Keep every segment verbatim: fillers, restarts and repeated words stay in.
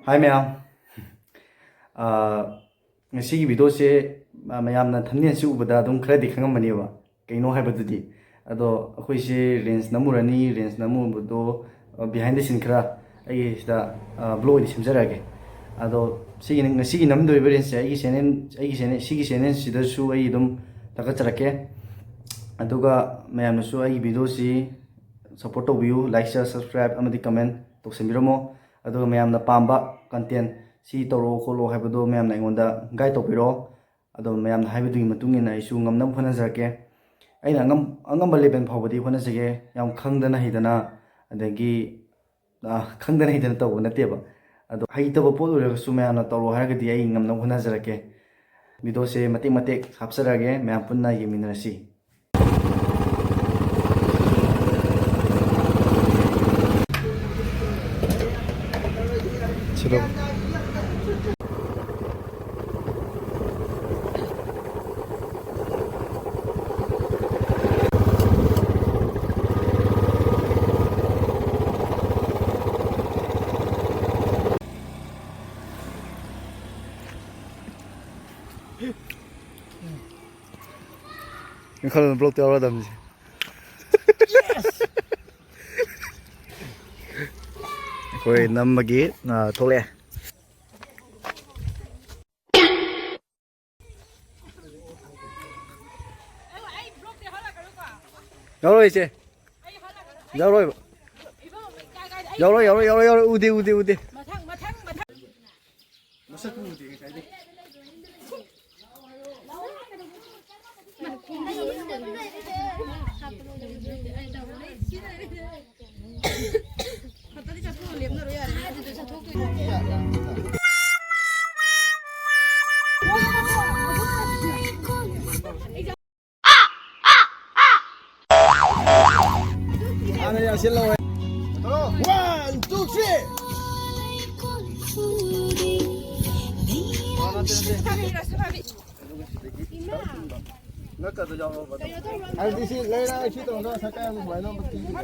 ꯍꯥꯏ ꯃꯌꯥꯝ꯫ ꯑꯥ, ꯉꯁꯤꯒꯤ ꯚꯤꯗꯤꯑꯣꯁꯦ, ꯑꯥ, ꯃꯌꯥꯝꯅ ꯊꯝꯅꯦꯜꯁꯤ ꯎꯕꯗ ꯑꯗꯨꯝ ꯈꯔꯗꯤ ꯈꯪꯉꯝꯃꯅꯦꯕ꯫ ꯀꯩꯅꯣ ꯍꯥꯏꯕꯗꯨꯗꯤ꯫ ꯑꯗꯣ ꯑꯩꯈꯣꯏꯁꯦ ꯔꯤꯜꯁ ꯅꯝꯃꯨꯔꯅꯤ, ꯔꯤꯜꯁ ꯅꯝꯃꯨꯕꯗꯣ, ꯑ, behind the scene ꯈꯔ ꯑꯩꯒꯤ ꯁꯤꯗ, ꯑ, vlog ꯑꯣꯏꯅ ꯁꯦꯝꯖꯔꯛꯑꯒꯦ꯫ ꯑꯗꯣ ꯁꯤꯒꯤ, ꯉꯁꯤꯒꯤ ꯅꯝꯗꯣꯔꯤꯕ ꯔꯤꯜꯁꯁꯦ ꯑꯩꯒꯤ channel, ꯑꯩꯒꯤ channel, ꯁꯤꯒꯤ channel ꯁꯤꯗꯁꯨ ꯑꯩ ꯑꯗꯨꯝ ꯊꯥꯒꯠꯆꯔꯛꯀꯦ꯫ ꯑꯗꯨꯒ ꯃꯌꯥꯝꯅꯁꯨ ꯑꯩꯒꯤ ꯚꯤꯗꯤꯑꯣꯁꯤ support ꯇꯧꯕꯤꯌꯨ, like, share, subscribe ꯑꯃꯗꯤ comment ꯇꯧꯁꯟꯕꯤꯔꯝꯃꯣ꯫ ꯑꯗꯨꯒ ꯃꯌꯥꯝꯅ ꯄꯥꯝꯕ content ꯁꯤ ꯇꯧꯔꯛꯑꯣ ꯈꯣꯠꯂꯣ ꯍꯥꯏꯕꯗꯣ ꯃꯌꯥꯝꯅ ꯑꯩꯉꯣꯟꯗ guide ꯇꯧꯕꯤꯔꯛꯑꯣ꯫ ꯑꯗꯣ ꯃꯌꯥꯝꯅ ꯍꯥꯏꯕꯗꯨꯒꯤ ꯃꯇꯨꯡ ꯏꯟꯅ ꯑꯩꯁꯨ ꯉꯝꯅꯕ ꯍꯣꯠꯅꯖꯔꯛꯀꯦ꯫ ꯑꯩꯅ ꯑꯉꯝ-, ꯑꯉꯝꯕ level ꯐꯥꯎꯕꯗꯤ ꯍꯣꯠꯅꯖꯒꯦ꯫ ꯌꯥꯝ ꯈꯪꯗꯅ ꯍꯩꯗꯅ, ꯑꯗꯒꯤ, ꯑ, ꯈꯪꯗꯅ ꯍꯩꯗꯅ ꯇꯧꯕ ꯅꯠꯇꯦꯕ꯫ ꯑꯗꯣ ꯍꯩꯇꯕ ꯄꯣꯠ ꯑꯣꯏꯔꯒꯁꯨ ꯃꯌꯥꯝꯅ ꯇꯧꯔꯣ ꯍꯥꯏꯔꯒꯗꯤ ꯑꯩ ꯉꯝꯅꯕ ꯍꯣꯠꯅꯖꯔꯛꯀꯦ꯫ ꯚꯤꯗꯤꯑꯣꯁꯦ ꯃꯇꯦꯛ ꯃꯇꯦꯛ ꯍꯥꯞꯆꯔꯛꯑꯒꯦ, ꯃꯌꯥꯝ ꯄꯨꯟꯅ ꯌꯦꯡꯃꯤꯟꯅꯔꯁꯤ꯫ ꯁꯤꯗ꯫ ꯏꯝꯐꯥꯜ ꯕ꯭ꯂꯣꯛꯇ ꯌꯥꯎꯔꯗꯕꯅꯤ꯫ ꯑꯩꯈꯣꯏ ꯅꯝꯕꯒꯤ, ꯑ, ꯊꯣꯛꯂꯛꯑꯦ꯫ ꯌꯥꯎꯔꯣꯏ, ꯏꯆꯦ꯫ ꯌꯥꯎꯔꯣꯏꯕ꯫ ꯌꯥꯎꯔꯣꯏ, ꯌꯥꯎꯔꯣꯏ, ꯌꯥꯎꯔꯣꯏ, ꯌꯥꯎꯔꯣꯏ꯫ ꯎꯗꯦ, ꯎꯗꯦ, ꯎꯗꯦ꯫ ꯃꯁꯛꯄꯨ ꯎꯗꯦ ꯉꯁꯥꯏꯗꯩ꯫ ꯍꯥꯟꯅ ꯌꯥꯁꯤꯜꯂꯣ꯫ One, two, three. ꯅꯠꯇ꯭ꯔꯗ ꯌꯥꯎꯔꯣ꯫ ꯑꯗꯨꯗꯤ ꯁꯤ ꯂꯩꯔ ꯁꯤ ꯇꯧꯔꯒ ꯁꯔꯀꯥꯔ ꯑꯃ ꯁꯨꯃꯥꯏꯅ ꯑꯃ ꯄꯤꯈꯤꯕ꯫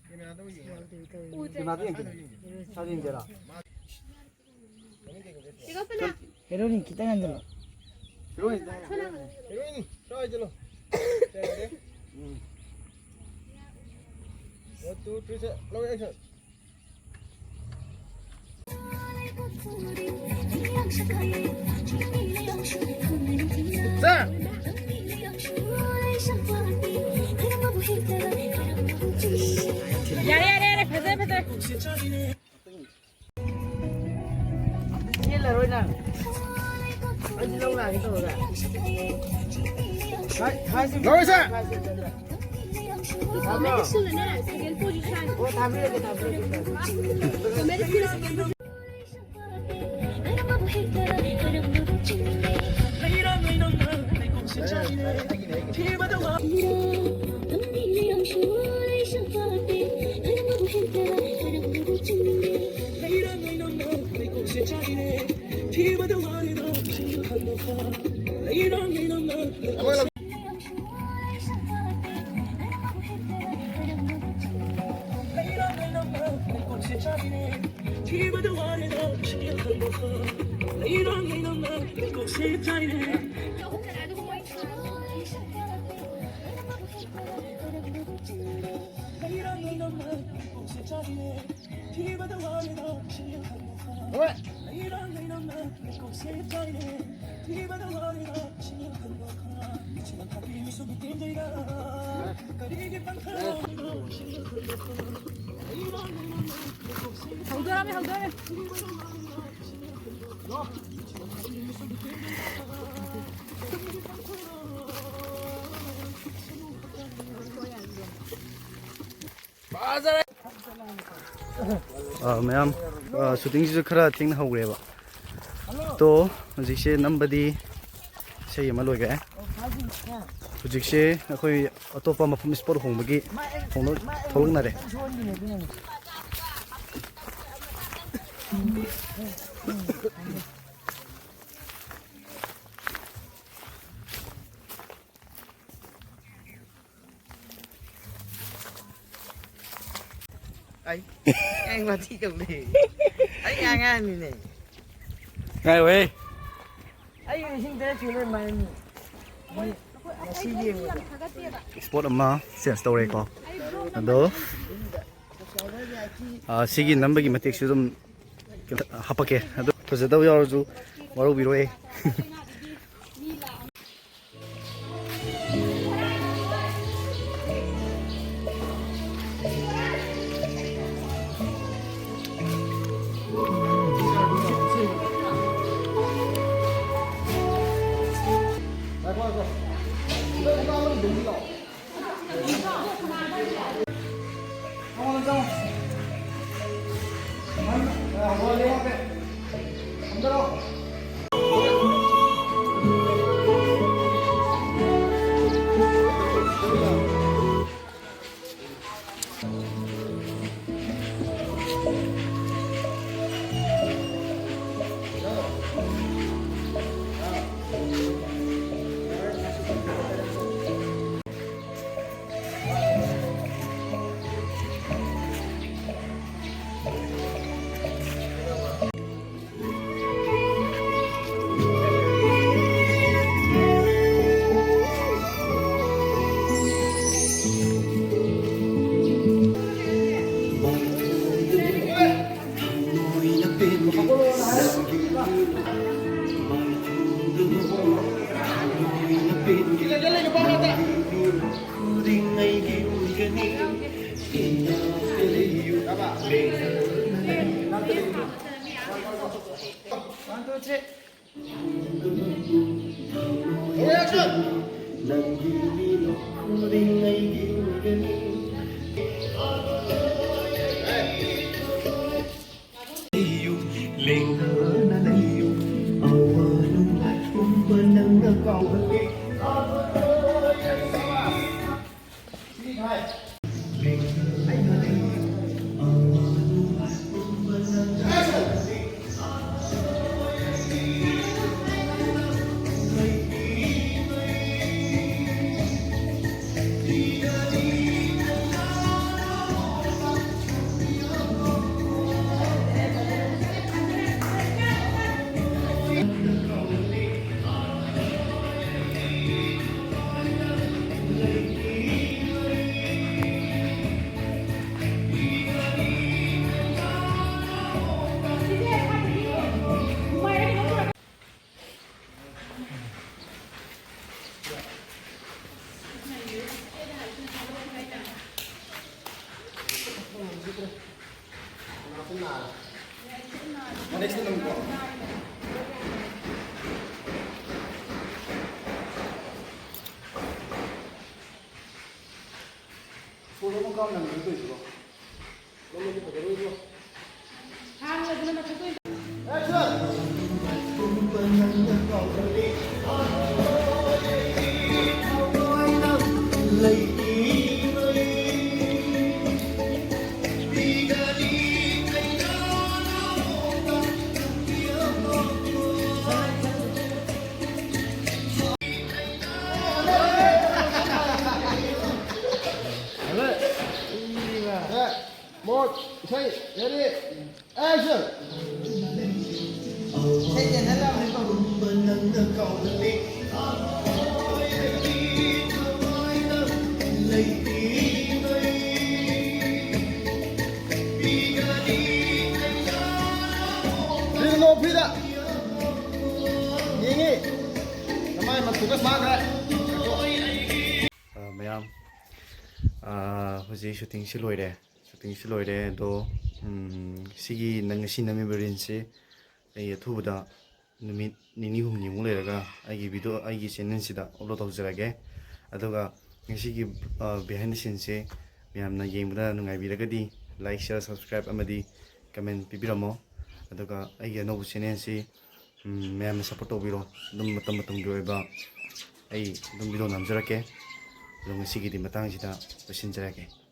ꯀꯦꯃꯦꯔꯥꯗ ꯌꯦꯡꯉꯣ꯫ ꯀꯦꯃꯦꯔꯥꯗ ꯌꯦꯡꯒꯦ꯫ ꯁꯥꯗ ꯌꯦꯡꯒꯦꯔꯥ? ꯍꯦꯔꯣꯅꯤ ꯈꯤꯇꯪ ꯍꯟꯖꯤꯜꯂꯣ꯫ ꯍꯦꯔꯣꯅꯤ ꯈꯤꯇꯪ ꯍꯟꯖꯤꯜꯂꯣ꯫ ꯍꯦꯔꯣꯅꯤ, ꯁ꯭ꯋꯥꯏꯗ ꯂꯣ꯫ ꯎꯝ꯫ One, two, three, sir. ꯂꯧꯔꯦ, action. Sir. ꯌꯥꯔꯦ, ꯌꯥꯔꯦ, ꯌꯥꯔꯦ, ꯐꯖꯔꯦ, ꯐꯖꯔꯦ꯫ ꯆꯦꯜꯂꯔꯣꯏ ꯅꯪ꯫ ꯑꯩꯗꯤ ꯂꯧ ꯂꯥꯛꯀꯦ ꯇꯧꯔꯒ꯫ ꯂꯧꯔꯣꯏ, ꯁꯥꯔ꯫ ꯊꯥꯕꯤꯔꯒꯦ, ꯊꯥꯕꯤꯔꯒꯦ꯫ ꯍꯧꯗꯣꯔꯝꯃꯦ, ꯍꯧꯗꯣꯔꯝꯃꯦ꯫ ꯑ, ꯃꯌꯥꯝ, ꯑ, ꯁꯨꯇꯤꯡꯁꯤꯁꯨ ꯈꯔ ꯊꯦꯡꯅ ꯍꯧꯈ꯭ꯔꯦꯕ꯫ ꯇꯣ, ꯍꯧꯖꯤꯛꯁꯦ ꯅꯝꯕꯗꯤ ꯏꯁꯩ ꯑꯃ ꯂꯣꯏꯈ꯭ꯔꯦ꯫ ꯍꯧꯖꯤꯛꯁꯦ ꯑꯩꯈꯣꯏ ꯑꯇꯣꯞꯄ ꯃꯐꯝ ꯏꯁꯄꯣꯠ ꯍꯣꯡꯕꯒꯤ ꯍꯣꯡꯗꯣꯛ-, ꯊꯣꯛꯂꯛꯅꯔꯦ꯫ ꯑꯩ, ꯑꯩ ꯋꯥꯊꯤ ꯇꯧꯗꯦ꯫ ꯑꯩ ꯉꯥꯡꯉꯛꯑꯅꯤꯅꯦ꯫ ꯉꯥꯏꯌꯣꯍꯦ꯫ ꯑꯩ ꯂꯤꯁꯤꯡ ꯇꯔꯦꯠ ꯁꯨꯔꯦ ꯃꯥꯏ ꯃꯤ꯫ ꯃꯤ ꯉꯁꯤ ꯌꯦꯡꯕꯗ꯫ ꯏꯁꯄꯣꯠ ꯑꯃ ꯆꯦꯟꯖ ꯇꯧꯔꯦꯀꯣ꯫ ꯑꯗꯣ, ꯑ, ꯁꯤꯒꯤ ꯅꯝꯕꯒꯤ ꯃꯇꯦꯛꯁꯨ ꯑꯗꯨꯝ ꯍꯥꯄꯛꯀꯦ꯫ ꯑꯗꯣ ꯐꯖꯗꯕ ꯌꯥꯎꯔꯁꯨ ꯋꯥꯔꯧꯕꯤꯔꯣꯏ꯫ ꯅꯪ ꯅꯪ ꯇꯧꯏꯁꯤꯕꯣ? ꯅꯪꯗꯤ ꯐꯖꯔꯣꯏꯕꯣ꯫ ꯍꯥꯡꯉꯗꯅ ꯃꯊꯛꯇ ꯑꯣꯏꯅ ꯃꯣꯠ, ꯏꯁꯩ, ready, action! ꯐ꯭ꯔꯤꯗ ꯅꯣꯛ, ꯐ꯭ꯔꯤꯗ꯫ ꯌꯦꯡꯉꯤ꯫ ꯅꯃꯥꯏ ꯃꯇꯨꯒ ꯁꯥꯈ꯭ꯔꯦ꯫ ꯑ, ꯃꯌꯥꯝ, ꯑ, ꯍꯧꯖꯤꯛ ꯁꯨꯇꯤꯡꯁꯤ ꯂꯣꯏꯔꯦ꯫ ꯁꯨꯇꯤꯡꯁꯤ ꯂꯣꯏꯔꯦ꯫ ꯑꯗꯣ, ꯎꯝ, ꯁꯤꯒꯤ ꯅꯪ ꯉꯁꯤ ꯅꯝꯃꯤꯕ ꯔꯤꯜꯁꯁꯤ ꯑꯩ ꯑꯊꯨꯕꯗ ꯅꯨꯃꯤꯠ ꯅꯤꯅꯤ ꯍꯨꯝꯅꯤꯃꯨꯛ ꯂꯩꯔꯒ ꯑꯩꯒꯤ ꯚꯤꯗꯤꯑꯣ, ꯑꯩꯒꯤ ꯆꯦꯅꯦꯜꯁꯤꯗ ꯑꯞꯂꯣꯗ ꯇꯧꯖꯔꯒꯦ꯫ ꯑꯗꯨꯒ ꯉꯁꯤꯒꯤ, ꯑ, behind the sceneꯁꯦ ꯃꯌꯥꯝꯅ ꯌꯦꯡꯕꯗ ꯅꯨꯡꯉꯥꯏꯕꯤꯔꯒꯗꯤ like, share, subscribe ꯑꯃꯗꯤ comment ꯄꯤꯕꯤꯔꯝꯃꯣ꯫ ꯑꯗꯨꯒ ꯑꯩꯒꯤ ꯑꯅꯧꯕ ꯆꯦꯅꯦꯜꯁꯤ, ꯎꯝ, ꯃꯌꯥꯝꯅ ꯁꯞꯄꯣꯔꯠ ꯇꯧꯕꯤꯔꯣ꯫ ꯑꯗꯨꯝ ꯃꯇꯝ ꯃꯇꯝꯒꯤ ꯑꯣꯏꯕ ꯑꯩ ꯑꯗꯨꯝ ꯚꯤꯗꯤꯑꯣ ꯅꯝꯖꯔꯛꯀꯦ꯫ ꯑꯗꯣ ꯉꯁꯤꯒꯤꯗꯤ ꯃꯇꯥꯡꯁꯤꯗ ꯂꯣꯏꯁꯤꯟꯖꯔꯒꯦ꯫